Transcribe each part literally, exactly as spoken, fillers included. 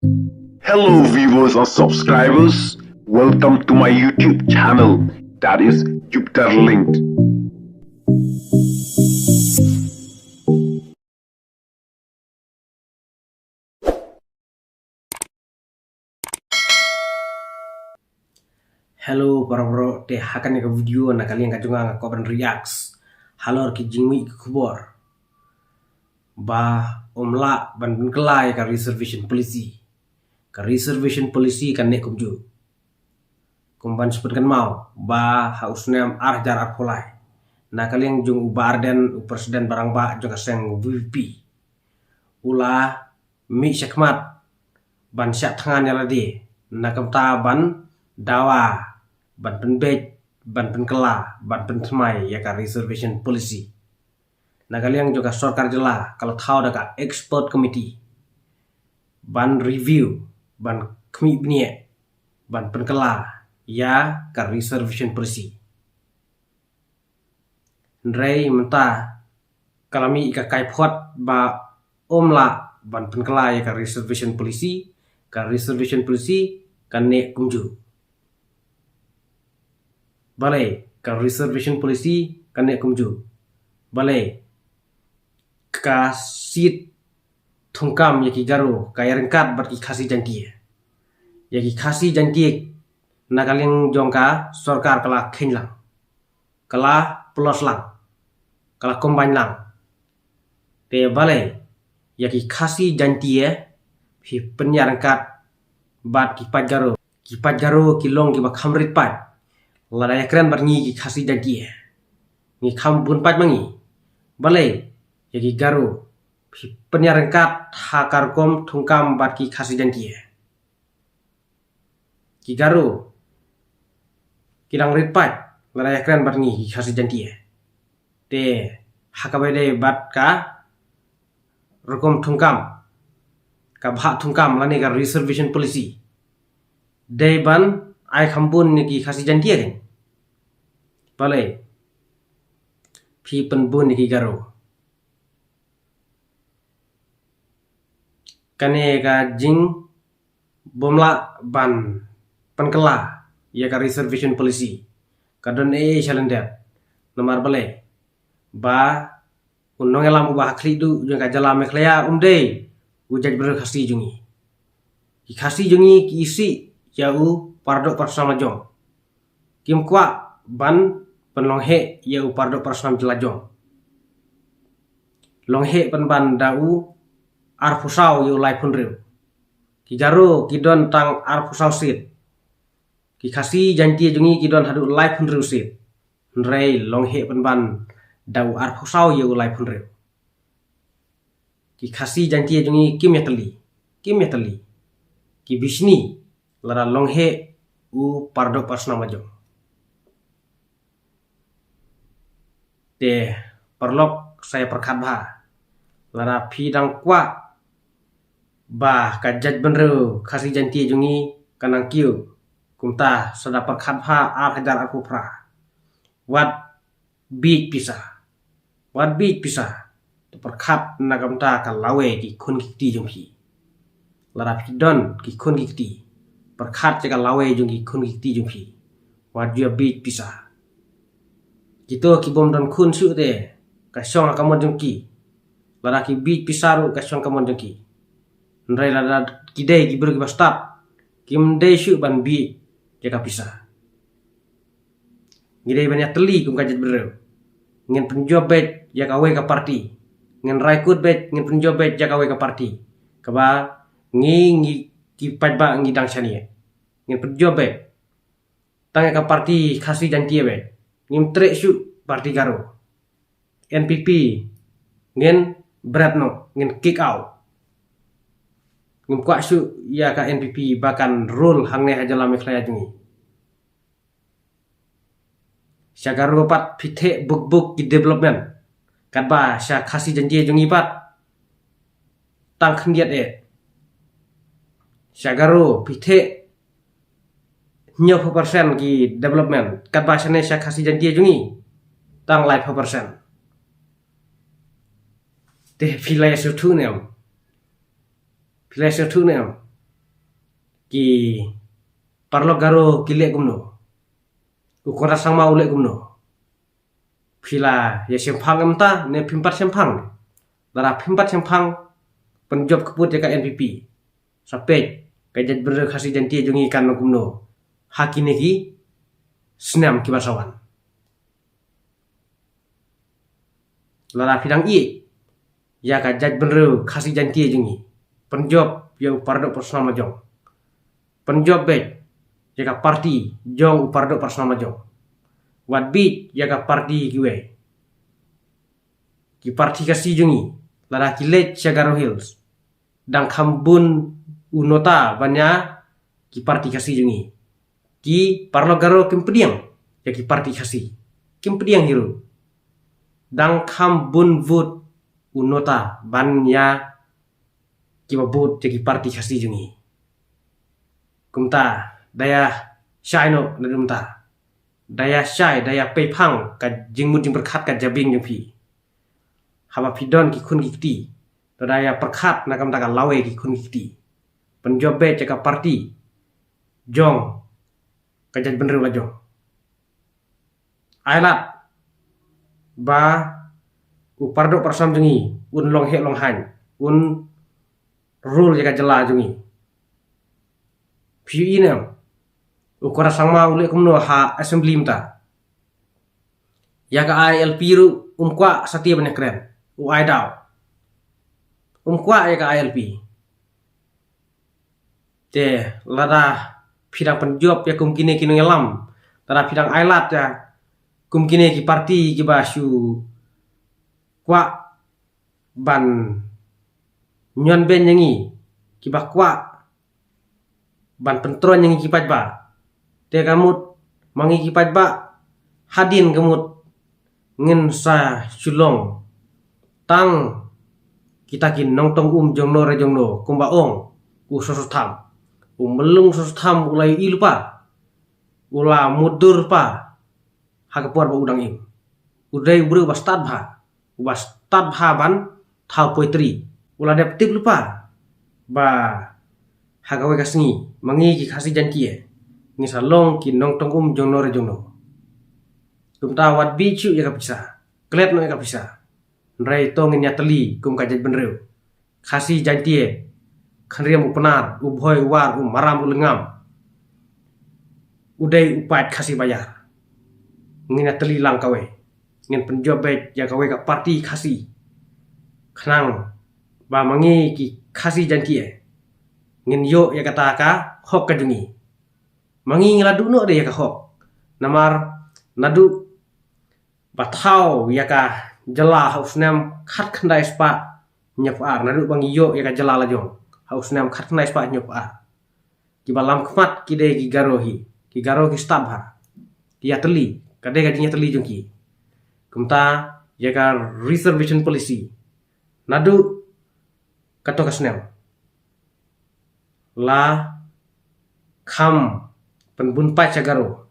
Hello, viewers and subscribers. Welcome to my YouTube channel, that is Jupiter Linked. Hello para bro, te ha kane ka video na ka liang ka jong nga nga kwah ban react halor ki jingmih ki khubor ba ym lah ban pynkylla ïa ka reservation policy. Ka reservation policy kan neh kumjuh. Kum ban shu pynkynmaw ba ha u snem ar hajar arphew lai, na ka liang jong u Bah Ardent, u president ba rangbah jong ka seng VPP, u la mih shakhmat ban shah thngan ïa lade na ka bynta ban dawa, ban pynbeit, ban pynkylla, ban pynthymmai ïa ka reservation policy. Na ka liang jong ka sorkar jylla ka la thaw da ka expert committee ban review, ban khmih bniah, ban pynkylla ïa ka reservation policy. Hynrei mynta ka la mih ka kaiphod ba ym lah ban pynkylla ïa ka reservation policy. Ka reservation policy kan neh kumjuh. Balei ka reservation policy kan neh kumjuh? Balei ka seat thungkam ïa ki Garo ka ïa ryngkat bad ki Khasi Jaintia? Ïa ki Khasi Jaintia na ka liang jong ka sorkar ka la kheiñ lang, ka la plus lang, ka la combine lang. Te balei ïa ki Khasi Jaintia phi pynïaryngkat bad ki paid Garo? Ki paid Garo ki long kiba kham rit paid. Lada ïa kren bad ngi ki Khasi Jaintia, ngi kham bun paid ma ngi. Balei ïa ki Garo phi pynïaryngkat ha ka rukom thungkam bad ki Khasi Jaintia? Ki Garo ki dang rit paid lada ïa kren bad ngi ki Khasi Jaintia. Te ha kaba dei bad ka rukom thungkam, ka bhah thungkam lane ka reservation policy, dei ban ai kham bun ïa ki Khasi Jaintia kein? Balei phi pynbun ïa ki Garo? Kane ka jing bym lah ban pynkylla ïa ka reservation policy ka don ei ei shalyndet. Namar balei? Ba u nongïalam uba ha khlieh duh jong ka jylla Meghalaya um dei u jaitbynriew Khasi jong ngi. Ki Khasi jong ngi ki isih ïa u paradoh parasnam la jong. Kim kwah ban pynlong heh ïa u paradoh parasnam la jong. Long heh pynban da u arphew saw ïa u laiphew hynriew. Ki Garo ki don tang arphew saw seat. Ki Khasi Jaintia jong ngi ki don haduh laiphew hynriew seat. Hynrei long heh pynban da u arphew saw ïa u laiphew hynriew. Ki Khasi Jaintia jong ngi kim ïatylli, kim ïatylli, ki bishni lada long heh u paradoh parasnam la jong. Te paralok, sa ïa pyrkhat bha. Lada phi dang kwah ba ka jaitbynriew Khasi Jaintia jong ngi ka nang kiew, kumta sa da pyrkhat bha ar hajar arphew phra. Wat bieit pisa. Wat bieit pisa. Te pyrkhat na ka bynta ka lawei ki khun ki kti jong phi. Lada phi don ki khun ki kti, pyrkhat ïa ka lawei jong ki khun ki kti jong phi. Wat ju bieit pisa. Kito ki bym don khun shuh te ka shong ha ka mon jong ki. Lada ki bieit pisa ruh ka shong ka mon jong ki. Hynrei lada ki dei ki briew kiba stad, kim dei shuh ban bieit ïa ka pisa. Ngi dei ban ïatylli kum ka jaitbynriew. Ngin pynjop beit ïa kawei ka party. Ngin rai kut beit, ngin pynjop beit ïa kawei ka party kaba ngi, ngi ki paidbah ngi dang shaniah. Ngin pynjop beit. Tang ïa ka party Khasi Jaintia beit. Ngim treh shuh party Garo. NPP ngin bret noh, ngin kick out. Ngim kwah shuh ïa ka NPP ba kan rule hangne ha jylla Meghalaya jong ngi. Sha Garo pat phi theh buk buk ki development, katba sha Khasi Jaintia jong ngi pat tang khyndiat eh. Sha Garo phi theh hynñiewphew percent ki development, katba shane sha Khasi Jaintia jong ngi tang laiphew percent. Te phi la ïa sngewthuh ne em? Phi la ïa sngewthuh ne em? Ki paralok Garo ki leh kumno? U Conrad Sangma u leh kumno? Phi la ïa shemphang em ta ne phim pat shemphang? Lada phim pat shemphang, pynjop kput ïa ka N P P. Sa peit ka jaitbynriew Khasi Jaintia jong ngi kan long kumno ha kine ki snem kiban sa wan. Lada phi dang ïeit ïa ka jaitbynriew Khasi Jaintia jong ngi, pynjop ïa u paradoh parasnam la jong. Pynjop beit ïa ka parti jong u paradoh parasnam la jong. Wat bieit ïa ka parti kiwei. Ki parti Khasi jong ngi, lada ki leit sha Garo Hills, dang kham bun u nota ban ïa ki parti Khasi jong ngi. Ki paralok Garo kim pdiang ïa ki parti Khasi. Kim pdiang hi ruh. Dang kham bun vote u nota ban ïa kiba vote ïa ki parti Khasi jong ngi. Kumta, da ïa shai noh naduh mynta. Da ïa shai, da ïa peiphang ka jingmut jingpyrkhat ka jabieng jong phi. Haba phi don ki khun ki kti, to da ïa pyrkhat na ka bynta ka lawei ki khun ki kti. Pynjop beit ïa ka parti jong ka jaitbynriew la jong. Ai lad ba u paradoh parasnam jong ngi un long heh long haiñ, un rule ïa ka jylla jong ngi. Phi ïohi ne em, u Conrad Sangma u leh kumno ha assembly mynta? Ïa ka I L P ruh um kwah satia ban ïakren, u ai daw. Um kwah ïa ka I L P. Te lada phi dang pynjop ïa kum kine ki nongïalam, lada phi dang ai lad ïa kum kine ki parti kiba shu kwah ban ñion beiñ ïa ngi, kiba kwah ban pyntroiñ ïa ngi ki paidbah. Te ka mut ma ngi ki paidbah, hadien ka mut ngin sa shu long tang kita ki nongtong um jongno re jongno, kumba ong u Sostham. U Myllung Sostham u la ïohi lypa, u la mutdur lypa ha ka por ba u dang im. U dei u briew ba stad bha, uba stad bha ban thaw poetry. U la dep tip lypa ba ha kawei ka sngi ma ngi ki Khasi Jaintia ngin sa long ki nongtong um jongno re jongno. Kumta wat bieit shuh ïa ka pisa, klet noh ïa ka pisa. Hynrei to ngin ïa tylli kum ka jaitbynriew. Khasi Jaintia, Khynriam u Pnar, u Bhoi u War, u Maram u Lyngngam, u dei u paid Khasi ba ïar. Ngin ïa tylli lang kawei, ngin pynjop beit ïa kawei ka parti Khasi, khnang ba ma ngi ki Khasi Jaintia ngin ïoh ïa kata ka hok ka jong ngi. Ma ngi ngi la duh noh de ïa ka hok. Namar naduh ba thaw ïa ka jylla ha u snem khatkhyndai spah hynñiewphew ar, naduh ba ngi ïoh ïa ka jylla la jong ha u snem khatkhyndai spah hynñiewphew ar, kiba lam khmat ki dei ki Garo hi. Ki Garo ki stad bha, ki ïa tylli, ka dei ka jingïatylli jong ki. Kumta ïa ka reservation policy naduh kato ka snem la kham pynbun paid sha Garo.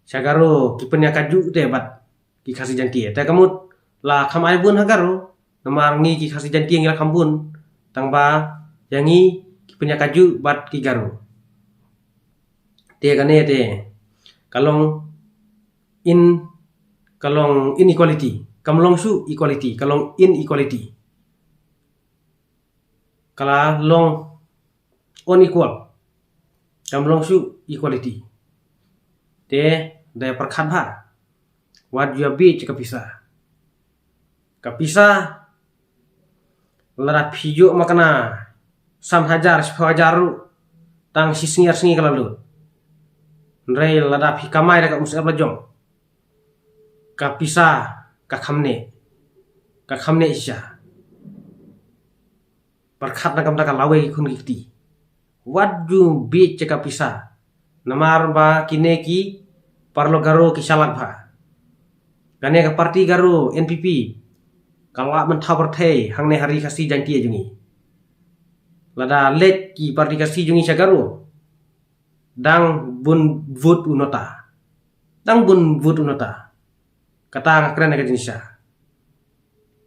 Sha Garo ki pynïakajut te bad ki Khasi Jaintia. Te ka mut la kham ai bun ha Garo, namar ngi ki Khasi Jaintia ngi la kham bun, tang ba ïa ngi ki pynïakajut bad ki Garo. Te kane te ka long in, ka long inequality. Kam long shuh equality, ka long inequality. Ka la long unequal, kam long shuh equality. Te da ïa pyrkhat bha, wat ju ïa bieit ka pisa. Ka pisa, lada phi ïoh makna san hajar, shiphew hajar ruh, tang shi sngi ar sngi ka la lut. Hynrei lada phi kamai da ka umsyep la jong, ka pisa ka kham neh, ka kham neh shisha. Pyrkhat na ka bynta ka lawei ki khun ki kti. Wat ju bieit ïa ka pisa. Namar ba kine ki paralok Garo ki shalak bha. Kane ka parti Garo N P P ka la mynthaw pyrthei hangne ha ri Khasi Jaintia jong ngi. Lada leit ki parti Khasi jong ngi sha Garo, dang bun vote u nota. Dang bun vote u nota. Kata nga kren ha ka jingshisha.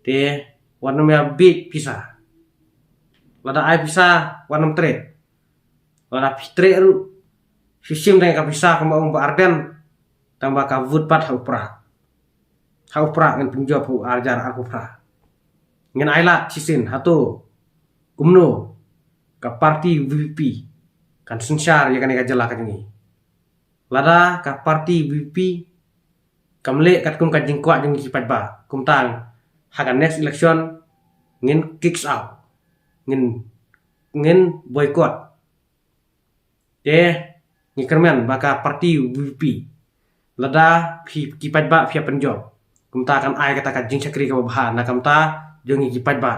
Te wat nym ïa bieit pisa. Lada ai pisa wat nym tret. Lada phi treh ruh, shisien tang ka pisa kumba ong Bah Ardent, tang ba ka vote pat ha u Prah. Ha u Prah ngin pynjop ha u ar hajar arphew phra. Ngin ai lad shisien hato kumno ka party V P P kan synshar ïa kane ka jylla ka jong ngi. Lada ka party V P P kam leh katkum ka jingkwah jong ngi ki paidbah, kumta ha ka next election ngin kicks out, ngin ngin boycott. Te ngi kyrmen ba ka party V P P, lada phi ki paidbah phi ïa pynjop, kumta kan ai kata ka jingshakri kaba bha na ka bynta jong ngi ki paidbah.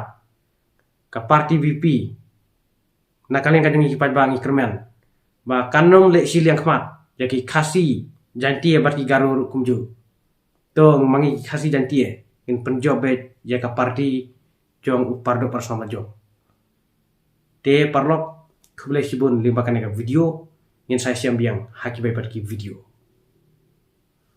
Ka party V P P, na ka liang ka jong ngi ki paidbah ngi kyrmen ba kan ym leh shiliang khmat ïa ki Khasi, Jaintia bad ki Garo ruh kumjuh. To ma ngi ki Khasi Jaintia ngin pynjop beit ïa ka party jong u Parduh Parasnam Lajong. Te paralok, khublei shibun lyngba kane ka video, ngin sa ïashem biang ha kiwei pat ki video.